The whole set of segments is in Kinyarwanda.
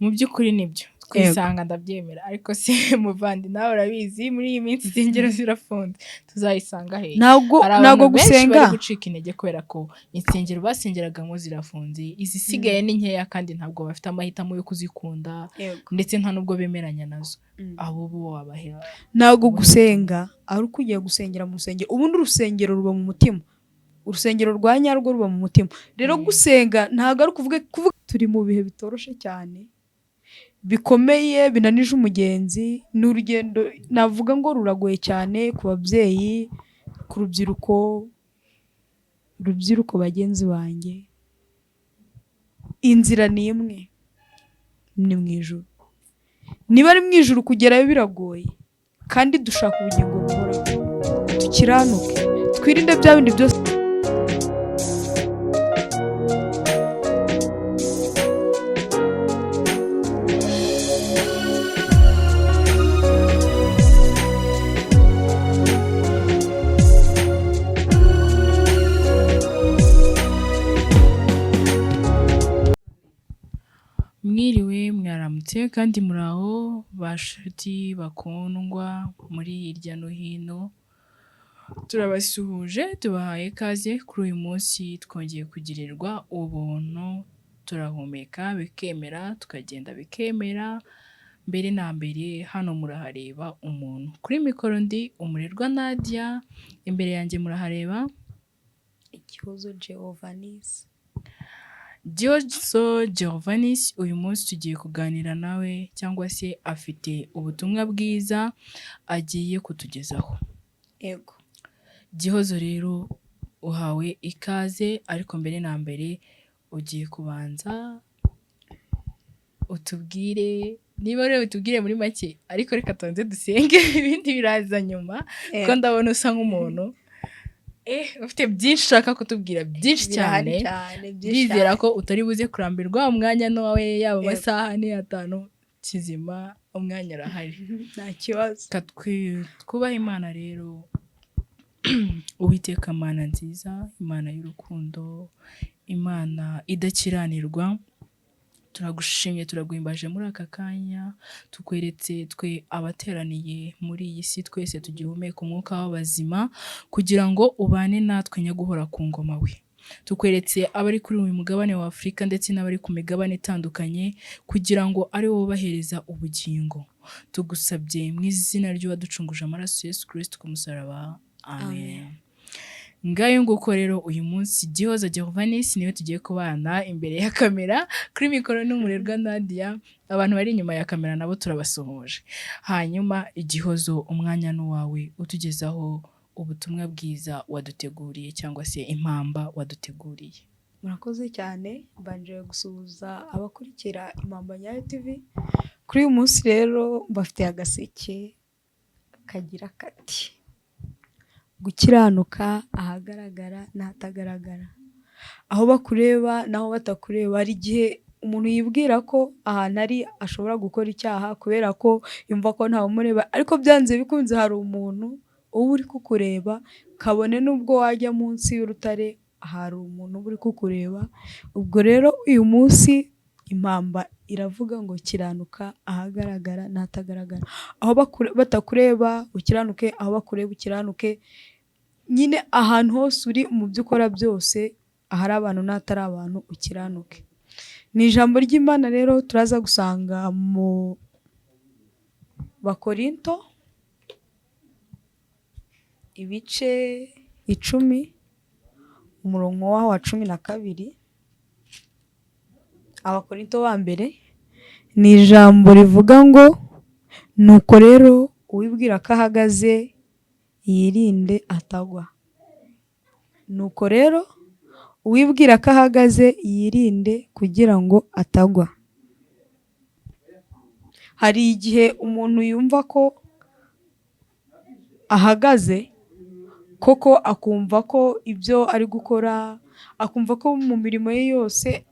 Mu by'ukuri nibyo twisanga, ndabyemera, ariko se muvandi, nawe urabizi, muri iyi minsi insengero zirafunze, tuzayisanga hehe? Ntabwo Hari ntabwo abantu benshi gusenga bari gucika intege kubera ko insengero basengeragamo zirafunze, izisigaye ni nkeya kandi ntabwo bafite amahitamo yo kuzikunda, ndetse nta nubwo bemeranya nazo. Abo bo wabahera? Ntabwo gusenga ari uko ugiye gusengera mu rusengero. Ubundi urusengero ruba mu mutima, urusengero rwa nyarwo ruba mu mutima. Rero gusenga ntabwo ari ukuvuga kuvuga. Turi mu bihe bitoroshe cyane, bikomeye, binanije umugenzi. Ni urugendo navuga ngo ruragoye cyane ku babyeyi, ku rubyiruko. Rubyiruko bagenzi banjye, inzira ni imwe, ni mu ijuru. Niba ari mu ijuru, kugerayo biragoye, kandi dushaka ubugingo buhoraho. Tukiranuke, twirinde bya bindi byose. Mwiriwe, mwaramutse kandi muraho bashuti bakundwa muri hirya no hino, turabasuhuje, tubahaye ikaze kuri uyu munsi. Twongeye kugirirwa ubuntu, turahumeka bikemera, tukagenda bikemera. Mbere na mbere hano murahareba umuntu kuri mikoro, ndi Umurerwa Nadia, imbere yanjye murahareba Igihozo Geovanis. Gihozo Giovannis. Uyu munsi tugiye kuganira nawe, cyangwa se afite ubutumwa bwiza agiye kutugezaho. Yego. Gihozo rero, uhawe ikaze, ariko mbere na mbere ugiye kubanza utubwire, niba rero utubwire muri make, ariko reka tubanze dusenge, ibindi biraza nyuma, kuko ndabona usa nk'umuntu ufite byinshi ushaka kutubwira, byinshi cyane. Cyane, byinshi. Ndizera ko utari buze kurambirwa, umwanya n'uwawe, yaba Yego. amasaha 4, 5 kizima, umwanya urahari. Nta kibazo. Reka twubahe Imana rero. Uwiteka Mana nziza, Imana y'urukundo, Imana idakiranirwa, turagushimye, turaguhimbaje muri aka kanya. Tukweretse twe abateraniye muri iyi si twese tugihumeka umwuka w'abazima, kugira ngo ubane natwe, nyaguhora ku ngoma we. Tukweretse abari kuri uyu mugabane wa Afurika ndetse n'abari ku migabane itandukanye, kugira ngo ari wowe ubahereza ubugingo. Tugusabye mu izina ry'uwaducunguje amaraso, Yesu Kristo ku musaraba, amen. Ngayo nguko rero, uyu munsi Gihozo Giovannis niwe tugiye kubana imbere ya kamera. Kuri mikoro n'Umurerwa Nadia, abantu bari inyuma ya kamera nabo turabasuhuje. Hanyuma Igihozo, umwanya n'uwawe, utugezaho ubutumwa bwiza waduteguriye, cyangwa se impamba waduteguriye. Murakoze cyane. Mbanje gusuhuza abakurikira Impamba Nyayo TV. Kuri uyu munsi rero mbafitiye agaseke kagira kati: "Gukiranuka ahagaragara n'ahatagaragara, aho bakureba n'aho batakureba." Hari igihe umuntu yibwira ko ahantu ari ashobora gukora icyaha kubera ko yumva ko ntawumureba, ariko byanze bikunze hari umuntu uba uri kukureba, kabone n'ubwo wajya munsi y'urutare, hari umuntu uba uri kukureba. Ubwo rero uyu munsi impamba iravuga ngo: "Kiranuka ahagaragara n'ahatagaragara, aho batakureba ukiranuke, aho bakureba ukiranuke." Nyine ahantu hose uri, mu byo ukora byose, ahari abantu n'ahatari abantu, ukiranuke. Ni ijambo ry'Imana rero turaza gusanga mu Bakorinto ibice 10, umurongo waho wa 12. Abakorinto ba mbere, ni ijambo rivuga ngo: "Nuko rero uwibwira ko ahagaze yirinde atagwa." Nuko rero uwibwira ko ahagaze yirinde kugira ngo atagwa. Hari igihe umuntu yumva ko ahagaze koko, akumva ko ibyo ari gukora, akumva ko mu mirimo ye yose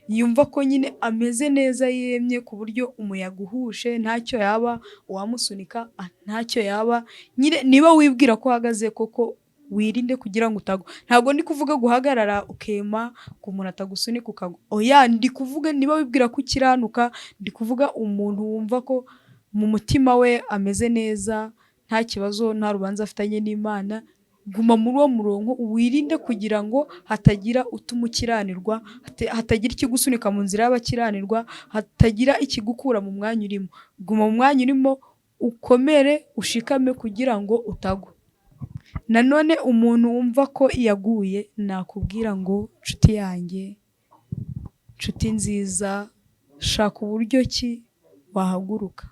yumva ko nyine ameze neza, yemye, ku buryo umuyaga uhushe ntacyo yaba, uwamusunika ntacyo yaba. Nyine niba wibwira ko uhagaze koko. Wirinde kugira ngo utagwa. Ntabwo ndi kuvuga guhagarara ukema ku muntu atagusunika ukagwa, oya. Ndi kuvuga niba wibwira ko ukiranuka, ndi kuvuga umuntu wumva ko mu mutima we ameze neza, nta kibazo, nta rubanza afitanye n'Imana. Guma muri uwo murongo, wirinde kugira ngo hatagira utuma ukiranirwa, hatagira ikigusunika mu nzira y'abakiranirwa, hatagira ikigukura mu mwanya urimo. Guma mu mwanya urimo, ukomere, ushikame kugira ngo utagwa. Nanone umuntu wumva ko yaguye, nakubwira ngo nshuti yanjye, nshuti nziza, shaka uburyo ki wahaguruka,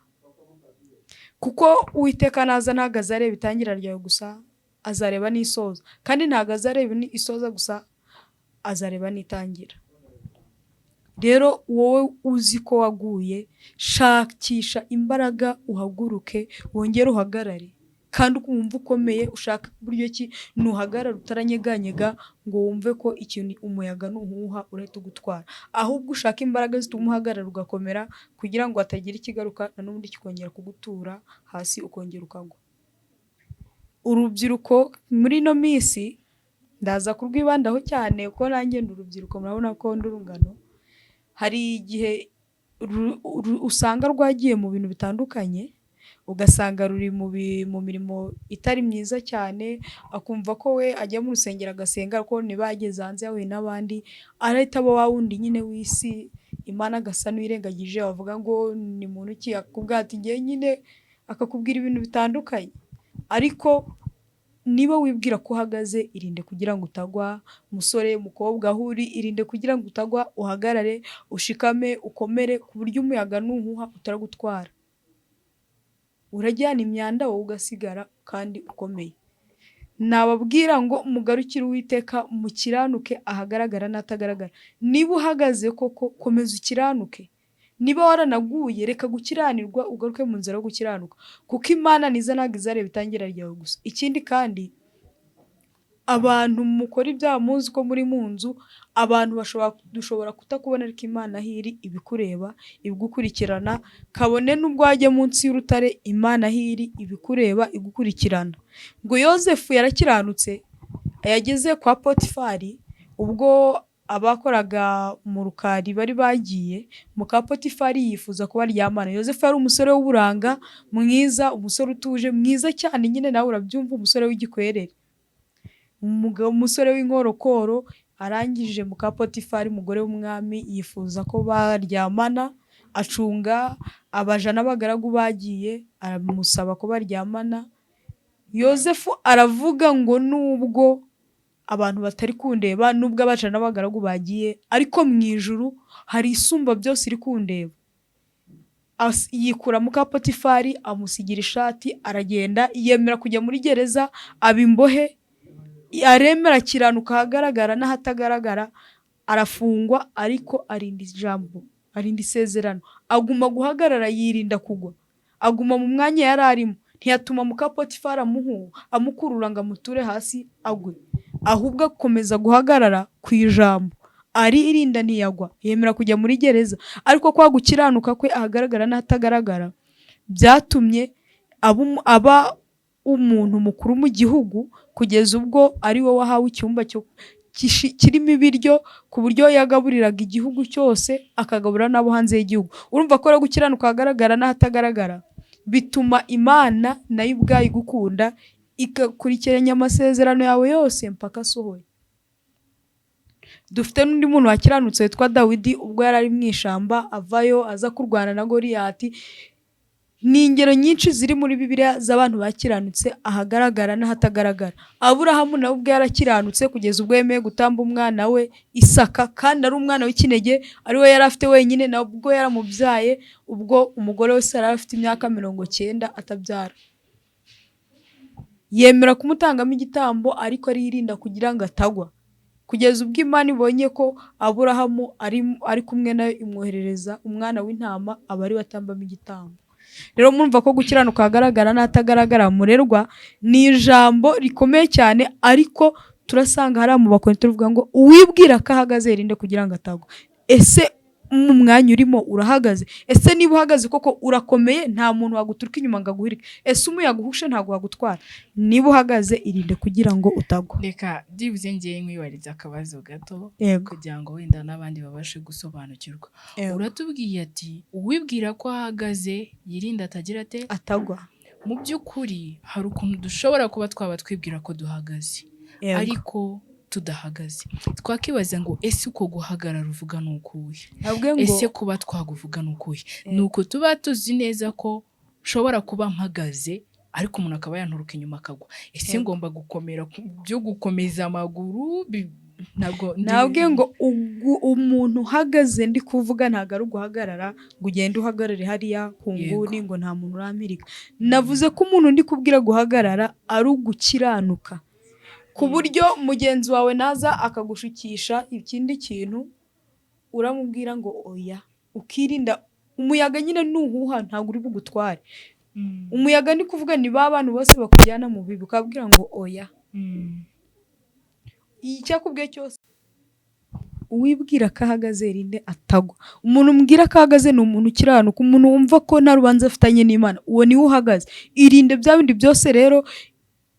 kuko Uwiteka naza ntabwo azareba itangira ryawe gusa, azareba n'isoza. Kandi ntabwo azareba isoza gusa, azareba n'itangira. Rero wowe uzi ko waguye, shakisha imbaraga uhaguruke, wongere uhagarare kandi wumve ukomeye. Ushaka uburyo ki nuhagarara utaranyeganyega ngo wumve ko ikintu umuyaga nuhuha urahita ugutwara, ahubwo ushaka imbaraga zituma uhagarara ugakomera, kugira ngo hatagira ikigaruka na n'ubundi kikongera kugutura hasi, ukongera ukagwa. Urubyiruko muri ino minsi ndaza kurwibandaho cyane, kuko nanjye ndi urubyiruko, murabona ko ndi urungano. Hari igihe usanga rwagiye mu bintu bitandukanye, ugasanga ruri mu mirimo itari myiza cyane, akumva ko we ajya mu rusengero agasenga, ariko niba yageze hanze yahuye n'abandi, arahita aba wa wundi nyine w'isi, Imana agasa n'uwirengagije. Wavuga ngo ni muntu ki, akakubwira ati ngewe nyine, akakubwira ibintu bitandukanye. Ariko niba wibwira ko uhagaze, irinde kugira ngo utagwa. Musore, mukobwa, aho uri, irinde kugira ngo utagwa, uhagarare, ushikame, ukomere, ku buryo umuyaga nuhuha utaragutwara, urajyana imyanda wowe ugasigara kandi ukomeye. Nababwira ngo mugarukire Uwiteka, mukiranuke ahagaragara n'atagaragara. Niba uhagaze koko, komeza ukiranuke. Niba waranaguye, reka gukiranirwa, ugaruke mu nzira yo gukiranuka, kuko Imana niza ntabwo izareba itangira ryawe gusa. Ikindi kandi, abantu mukora ibyaha muzi ko muri mu nzu, abantu bashobora, dushobora kutakubona, ariko Imana aho iri ibikureba, ibigukurikirana. Kabone n'ubwo wajya munsi y'urutare, Imana aho iri ibikureba, igukurikirana. Ngo Yozefu yarakiranutse, yageze kwa Potifari ubwo abakoraga mu rukari bari bagiye, muka Potifari yifuza kuba aryamana. Yozefu yari umusore w'uburanga, mwiza, umusore utuje, mwiza cyane nyine, nawe urabyumva, umusore w'igikwerere, umugabo, umusore w'inkorokoro. Arangije, muka Potifari, umugore w'umwami, yifuza ko baryamana. Acunga abaja n'abagaragu bagiye, aramusaba ko baryamana. Yozefu aravuga ngo nubwo abantu batari kundeba, nubwo abaja n'abagaragu bagiye, ariko mu ijuru hari Isumba byose iri kundeba. Yikura muka Potifari, amusigira ishati, aragenda, yemera kujya muri gereza, aba imbohe. Aremera akiranuka ahagaragara n'ahatagaragara. Arafungwa, ariko arinda ijambo, arinda isezerano, aguma guhagarara, yirinda kugwa, aguma mu mwanya yari arimo. Ntiyatuma muka Potifari amukurura ngo amuture hasi agwe, ahubwo akomeza guhagarara ku ijambo, aririnda, ntiyagwa, yemera kujya muri gereza. Ariko kwa gukiranuka kwe ahagaragara n'ahatagaragara byatumye aba umuntu mukuru mu gihugu, kugeza ubwo ari we wahawe icyumba kirimo ibiryo, ku buryo yagaburiraga igihugu cyose, akagaburira n'abo hanze y'igihugu. Urumva ko rero gukiranuka ahagaragara n'ahatagaragara bituma Imana nayo ubwayo igukunda, igakurikiranya amasezerano yawe yose mpaka asohoye. Dufite n'undi muntu wakiranutse witwa Dawidi, ubwo yari ari mu ishyamba, avayo aza kurwana na Goliyati. Ni ingero nyinshi ziri muri Bibiliya z'abantu bakiranutse ahagaragara n'ahatagaragara. Aburahamu nawe ubwe yarakiranutse kugeza ubwo yemeye gutamba umwana we Isaka, kandi ari umwana w'ikinege, ari we yari afite wenyine, nabwo yaramubyaye ubwo umugore we Sara yari afite imyaka 90 atabyara. Yemera kumutangamo igitambo, ariko aririnda kugira ngo atagwa, kugeza ubwo Imana ibonye ko Aburahamu ari kumwe nayo, imwoherereza umwana w'intama, aba ari we atambamo igitambo. Rero murumva ko gukiranuka ahagaragara n'ahatagaragara, murerwa, ni ijambo rikomeye cyane. Ariko turasanga hariya mu Bakorinto tuvuga ngo uwibwira ko ahagaze yirinde kugira ngo atagwa. Ese Mu mwanya urimo urahagaze? Ese niba uhagaze koko urakomeye, nta muntu waguturuka inyuma ngo aguhirike? Ese umuyaga uhushe ntabwo wagutwara? Niba uhagaze, irinde kugira ngo utagwa. Reka byibuze ngewe nkwibariza akabazo gato kugira ngo wenda n'abandi babashe gusobanukirwa. Uratubwiye ati uwibwira ko ahagaze yirinde atagira ate? Atagwa. Mu by'ukuri hari ukuntu dushobora kuba twaba twibwira ko duhagaze ariko tudahagaze. Twakibaza ngo ese uko guhagarara uvuga ni ukuhe? Nabwe ngo Ese kuba twaguvuga ni ukuhe? Ni uko tuba tuzi neza ko nshobora kuba mpagaze, ariko umuntu akaba yanturuka inyuma akagwa. Ese ngomba gukomera byo gukomeza amaguru ntabwo Nabwe ngo umuntu uhagaze ndi kuvuga ntabwo ari uguhagarara ngo ugende uhagarare hariya ku nguni ngo nta muntu urampirika. Navuze ko umuntu ndi kubwira guhagarara ari ugukiranuka, ku buryo mugenzi wawe naza akagushukisha ikindi kintu uramubwira ngo oya, ukirinda. Umuyaga nyine nuhuha ntabwo uri bugutware. Umuyaga ni kuvuga ni ba bantu bose bakujyana mu bibi, ukabwira ngo oya. Icyakubwiye cyose, uwibwira ko ahagaze rinde atagwa. Umuntu umbwira ko ahagaze ni umuntu ukiranuka, umuntu wumva ko nta rubanza afitanye n'Imana, uwo niwe uhagaze. Irinde bya bindi byose rero: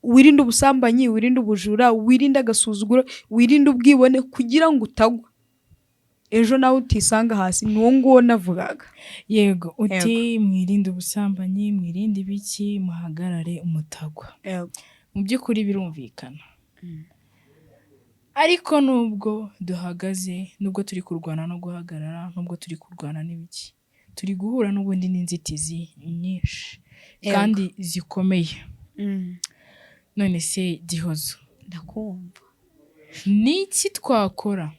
wirinde ubusambanyi, wirinde ubujura, wirinde agasuzuguro, wirinde ubwibone, kugira ngo utagwa ejo nawe utisanga hasi. Ni uwo nguwo navugaga. Yego, uti mwirinde ubusambanyi, mwirinde ibiki, muhagarare mutagwa. Mu by'ukuri birumvikana, ariko nubwo duhagaze, nubwo turi kurwana no guhagarara, nubwo turi kurwana n'ibiki, turi guhura n'ubundi n'inzitizi nyinshi kandi zikomeye. None se Gihozo, Ndakumva. ni iki twakora?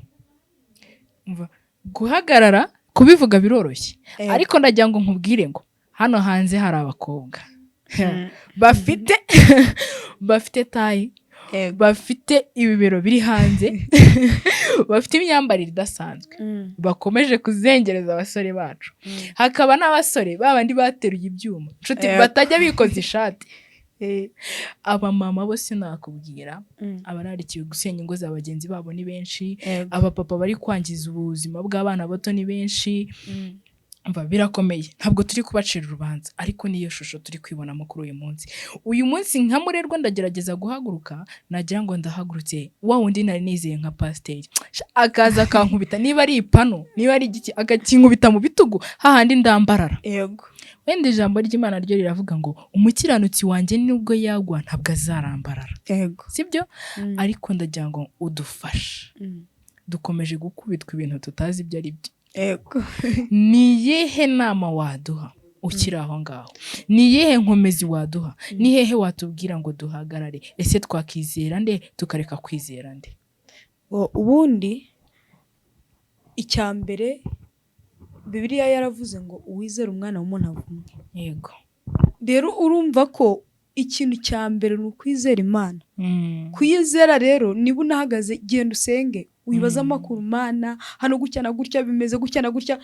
Umva, guhagarara kubivuga biroroshye, ariko ndagira ngo nkubwire ngo hano hanze hari abakobwa bafite taille, bafite ibibero biri hanze, bafite imyambarire idasanzwe, bakomeje kuzengereza abasore bacu. Hakaba n'abasore babandi bateruye ibyuma, nshuti, batajya bikoza ishati. Abamama bo sinakubwira, abararikiwe gusenya ingo za bagenzi babo ni benshi, abapapa bari kwangiza ubuzima bw'abana bato ni benshi. Umva, birakomeye. Ntabwo turi kubacira urubanza, ariko niyo shusho turi kwibonamo kuri uyu munsi. Uyu munsi nka Murerwa ndagerageza guhaguruka, nagira ngo ndahagurutse, wa wundi nari nizeye nka pasiteri akaza akankubita, niba ari ipanu, niba ari igiki, akakinkubita mu bitugu hahandi ndambarara. Wenda ijambo ry'Imana ryo riravuga ngo umukiranutsi wanjye nubwo yagwa ntabwo azarambarara. Sibyo? Ariko ndagira ngo udufashe. Dukomeje gukubitwa ibintu tutazi ibyo ari byo. Ni iyihe nama waduha ukiri aho ngaho? Ni iyihe nkomezi waduha? Ni hehe watubwira ngo duhagarare? Ese twakizera nde tukareka kwizera nde? Ubundi icya mbere, Bibiliya yaravuze ngo uwizera umwana w'umuntu avumwe. Rero urumva ko ikintu cya mbere ni ukwizera Imana. Kuyizera rero, niba unahagaze, genda usenge, wibaze amakuru: Mana, hano gutya na gutya, bimeze gutya na gutya.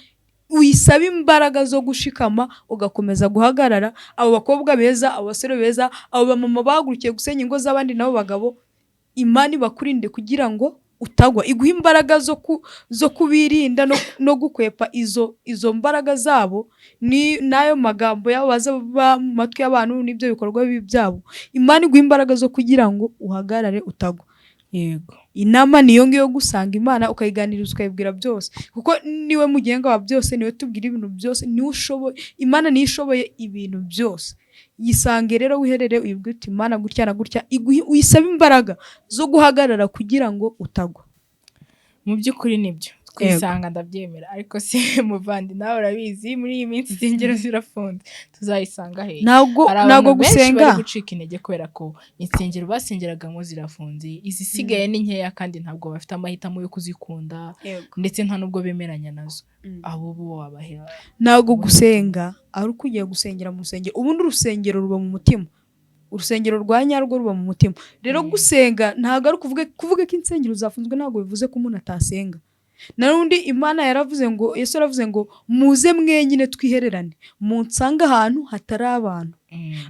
Wisabe imbaraga zo gushikama ugakomeza guhagarara. Abo bakobwa beza, abo basore beza, abo bamama bahagurukiye gusenya ingo z'abandi nabo bagabo, Imana ibakurinde kugira ngo utagwa, iguhe imbaraga zo kubirinda no gukwepa izo mbaraga zabo n'ayo magambo yabo baza mu matwi y'abantu n'ibyo bikorwa bibi byabo. Imana iguha imbaraga zo kugira ngo uhagarare utagwa. Inama niyo ngiyo yo gusanga Imana, ukayiganiriza, ukayibwira byose, kuko niwe mugenga wa byose, niwe tubwira ibintu byose, niwe ushoboye. Imana niyo ishoboye ibintu byose. Yisange rero, wiherere, uyibwire uti Imana gutya na gutya, uyisabe imbaraga zo guhagarara kugira ngo utagwa. Mu by'ukuri nibyo, twisanga ndabyemera, ariko se muvandi, nawe urabizi, muri iyi minsi insengero zirafunze, tuzayisanga hehe? Ntabwo Hari ntabwo abantu benshi gusenga bari gucika intege kubera ko insengero basengeragamo zirafunze, izisigaye ni nkeya kandi ntabwo bafite amahitamo yo kuzikunda, ndetse nta nubwo bemeranya nazo. Abo bo wabahera Ntabwo gusenga ari uko ugiye gusengera mu rusengero. Ubundi urusengero ruba mu mutima, urusengero rwa nyarwo ruba mu mutima. Rero gusenga ntabwo ari kuvuga ko insengero zafunzwe, ntabwo bivuze ko umuntu atasenga. N'ubundi Imana yaravuze ngo, Yesu yaravuze ngo muze mwenyine twihererane, munsange ahantu hatari abantu.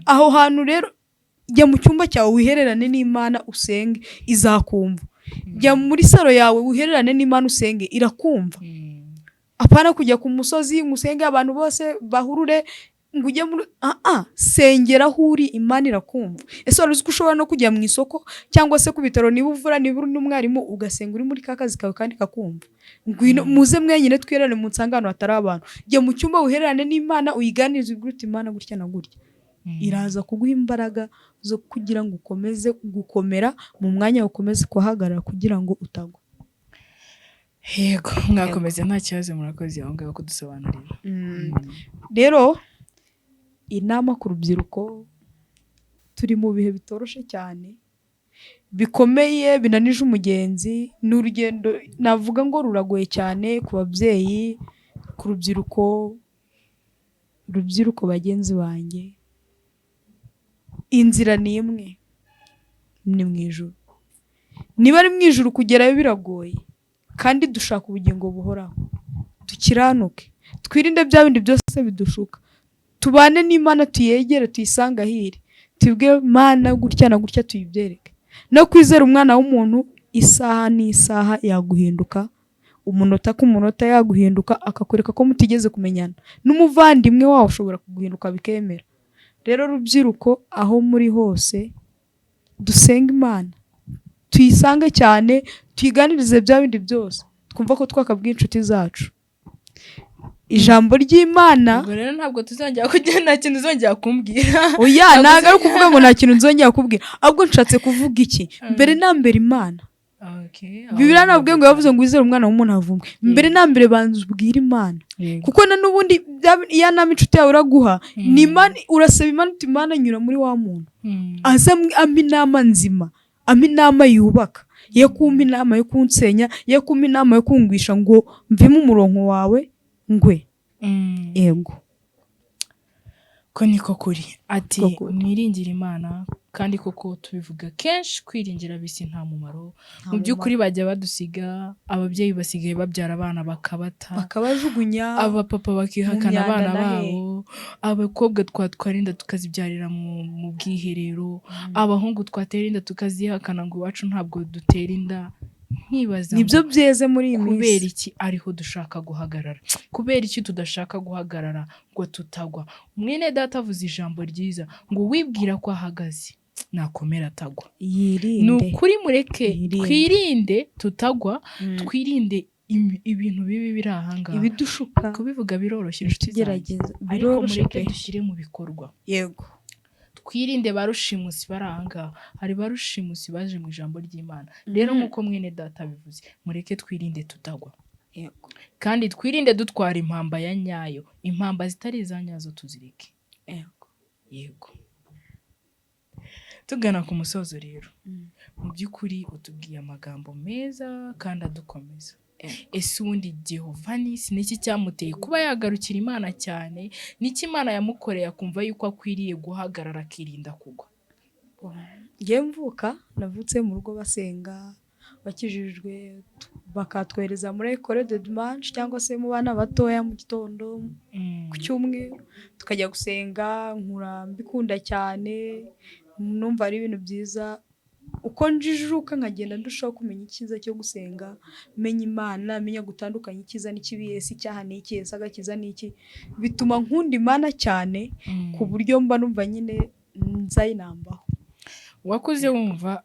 Aho hantu rero, jya mu cyumba cyawe wihererane n'Imana usenge, izakumva. Jya muri salo yawe wihererane n'Imana usenge, irakumva. Apana kujya ku musozi ngo usenge abantu bose bahurure, ngo ujye muri sengera aho uri, Imana irakumva. Ese wari uzi ko ushobora no kujya mu isoko cyangwa se ku bitaro, niba uvura, niba uri n'umwarimu, ugasenga uri muri ka kazi kawe kandi kakumva? Ngwino muze mwenyine twiherane, munsange ahantu hatari abantu. Jya mu cyumba wihererane n'Imana, uyiganirize, ubwire uti: "Imana, gutya na gutya." Iraza kuguha imbaraga zo kugira ngo ukomeze gukomera mu mwanya, ukomeze kuhagarara kugira ngo utagwa. Yego, mwakomeza, nta kibazo. Murakoze aho ngaho kudusobanurira. Rero inama ku rubyiruko: turi mu bihe bitoroshe cyane, bikomeye, binanije umugenzi. Ni urugendo navuga ngo ruragoye cyane ku babyeyi, ku rubyiruko. Rubyiruko bagenzi banjye, inzira ni imwe, ni mu ijuru. Niba ari mu ijuru, kugerayo biragoye, kandi dushaka ubugingo buhoraho. Dukiranuke, twirinde bya bindi byose bidushuka, tubane n'Imana, tuyegere, tuyisange ahiri, tubwire Imana gutya na gutya, tuyibyereke. No kwizera umwana w'umuntu, isaha n'isaha yaguhinduka, umunota ku munota yaguhinduka, akakwereka ko mutigeze kumenyana. N'umuvandimwe wawe ushobora kuguhinduka bikemera. Rero rubyiruko, aho muri hose, dusenge Imana, tuyisange cyane, tuyiganirize bya bindi byose twumva ko twakabwiye inshuti zacu. Ijambo ry'Imana. Ubwo rero ntabwo tuzongera kujya, nta kintu uzongera kumbwira. Oya, ntabwo ari ukuvuga ngo nta kintu nzongera kubwira, ahubwo nshatse kuvuga iki? Mbere na mbere Imana. Bibiliya ntabwo ngo yavuze ngo wizere umwana w'umuntu avumbwe. Mbere na mbere banza ubwire Imana, kuko na n'ubundi ya nama inshuti yawe iraguha ni Imana. Urasaba Imana uti: "Imana, nyura muri wa muntu, aze ampa inama nzima, ampa inama yubaka, ye kumpa inama yo kunsenya, ye kumpa inama yo kungwisha ngo mvemo umurongo wawe ngwe." Yego. Ko niko kuri ati Ko kuri. Mwiringire Imana. Kandi koko tubivuga kenshi, kwiringira bisi nta mumaro. Mu by'ukuri bajya badusiga. Ababyeyi basigaye babyara abana bakabata, bakabajugunya abapapa bakihakana mu myanda abana na he. babo, abakobwa twatwara inda tukazibyarira mu bwiherero, abahungu twatera inda tukazihakana ngo iwacu ntabwo dutera inda. Nkibaza Nibyo ngo byeze muri iyi kubera minsi. iki ariho dushaka guhagarara? Kubera iki tudashaka guhagarara ngo tutagwa? Mwene data avuze ijambo ryiza ngo uwibwira ko ahagaze nakomera atagwa. Ni Yirinde. ukuri, mureke Yirinde. twirinde tutagwa, twirinde ibintu bibi biri ahangaha. Ibidushuka. Kubivuga biroroshye, inshuti zanjye, Tugerageza. ariko Biroroshye mureke pe. dushyire mu bikorwa. Twirinde ba rushimusi bari ahangaha. Hari ba rushimusi baje mu ijambo ry'Imana. Rero nk'uko mwene data bivuze, mureke twirinde tutagwa, kandi twirinde dutwara impamba ya nyayo. Impamba zitari iza nyazo tuzireke. Yego, tugana ku musozo rero, mu by'ukuri utubwiye amagambo meza kandi adukomeza. Ese ubundi Jehova Nisi, niki cyamuteye kuba yagarukira Imana cyane? Niki Imana yamukoreye akumva yuko akwiriye guhagarara akirinda kugwa? Njyewe mvuka, navutse mu rugo basenga, bakijijwe, bakatwohereza muri école de dimanche cyangwa se mu bana batoya mu gitondo ku cyumweru tukajya gusenga. Nkura mbikunda cyane, numva ari ibintu byiza. Uko njijuka nkagenda ndushaho kumenya icyiza cyo gusenga, menya Imana, menya gutandukanya icyiza n'ikibi, ese icyaha ni iki, ese agakiza ni iki, bituma nkunda Imana cyane ku buryo mba numva nyine nzayinambaho. Wakuze wumva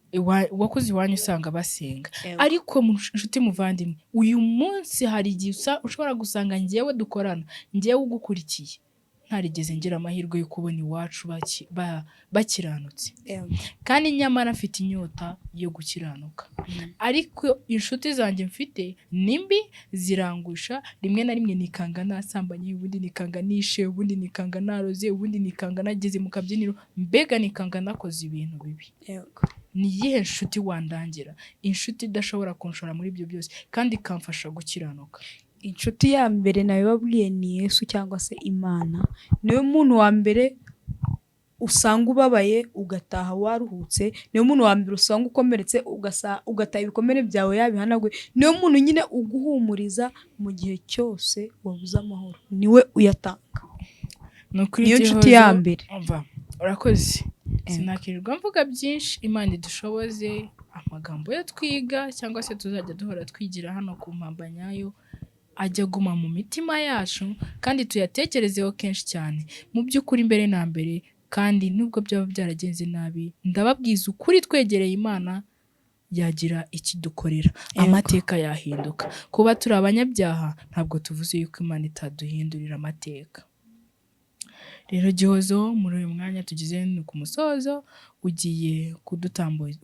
wakuze iwanyu usanga basenga, ariko mu nshuti muvandimwe, uyu munsi hari igihe ushobora gusanga njyewe dukorana, njyewe ugukurikiye, ntarigeze ngira amahirwe yo kubona iwacu bakiranutse, kandi nyamara mfite inyota yo gukiranuka, ariko inshuti zanjye mfite ni mbi, zirangusha. Rimwe na rimwe nikanga nasambanye, ubundi nikanga nishe, ubundi nikanga naroze, ubundi nikanga nageze mu kabyiniro, mbega nikanga nakoze ibintu bibi. Ni iyihe nshuti wandangira, inshuti idashobora kunshora muri ibyo byose kandi ikamfasha gukiranuka? Inshuti ya mbere nabibabwiye, ni Yesu cyangwa se Imana. Niwe muntu wa mbere usanga ubabaye ugataha waruhutse, niwe muntu wa mbere usanga ukomeretse ugataha ibikomere byawe yabihanaguye, niwe muntu nyine uguhumuriza mu gihe cyose wabuze amahoro, niwe uyatanga. Ni ukuri. Niyo nshuti ya Gihozo, mbere. Umva, urakoze, sinakirirwa mvuga byinshi. Imana idushoboze amagambo yo twiga cyangwa se tuzajya duhora twigira hano ku mpamba nyayo. Ajya aguma mu mitima yacu kandi tuyatekerezeho kenshi cyane. Mu by'ukuri, mbere na mbere, kandi nubwo byaba byaragenze nabi, ndababwiza ukuri, twegereye Imana yagira ikidukorera, amateka yahinduka. Kuba turi abanyabyaha ntabwo tuvuze yuko Imana itaduhindurira amateka. Rero Gihozo, muri uyu mwanya tugeze ni ku musozo, ugiye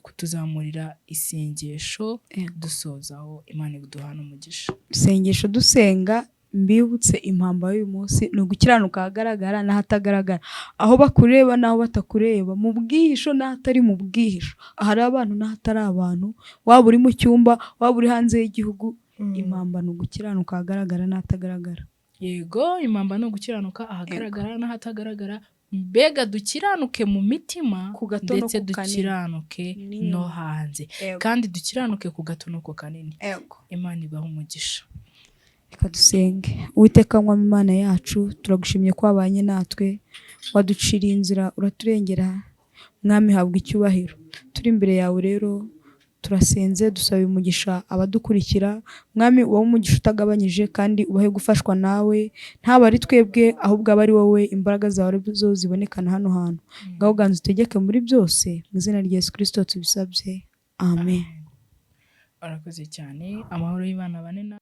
kutuzamurira isengesho dusozaho, Imana iduhana umugisha. Isengesho dusenga, mbibutse impamba y'uyu munsi ni ugukiranuka ahagaragara n'ahatagaragara, aho bakureba n'aho batakureba, mu bwihisho n'ahatari mu bwihisho, ahari abantu n'ahatari abantu, waba uri mu cyumba, waba uri hanze y'igihugu. Impamba ni ugukiranuka ahagaragara n'ahatagaragara. Yego, impamba ni ugukiranuka ahagaragara n'ahatagaragara. Mbega dukiranuke mu mitima Ku gato no ndetse ku kanini. dukiranuke N'inyuma. no hanze, kandi dukiranuke ku gato no ku kanini. Imana ibahe umugisha. Reka dusenge. Uwiteka mwami Imana yacu, turagushimye ko wabanye natwe, waduciriye inzira, uraturengera. Mwami, habwa icyubahiro. Turi imbere yawe rero, turasenze, dusaba umugisha abadukurikira. Mwami, ubahe umugisha utagabanyije kandi ubahe gufashwa nawe, ntaba ari twebwe ahubwo abe ari wowe, imbaraga zawe ari zo zibonekana hano hantu. Ngaho ganza utegeke muri byose, mu izina rya Yesu Kristo tubisabye, amen. Arakoze cyane. Amahoro y'Imana bane na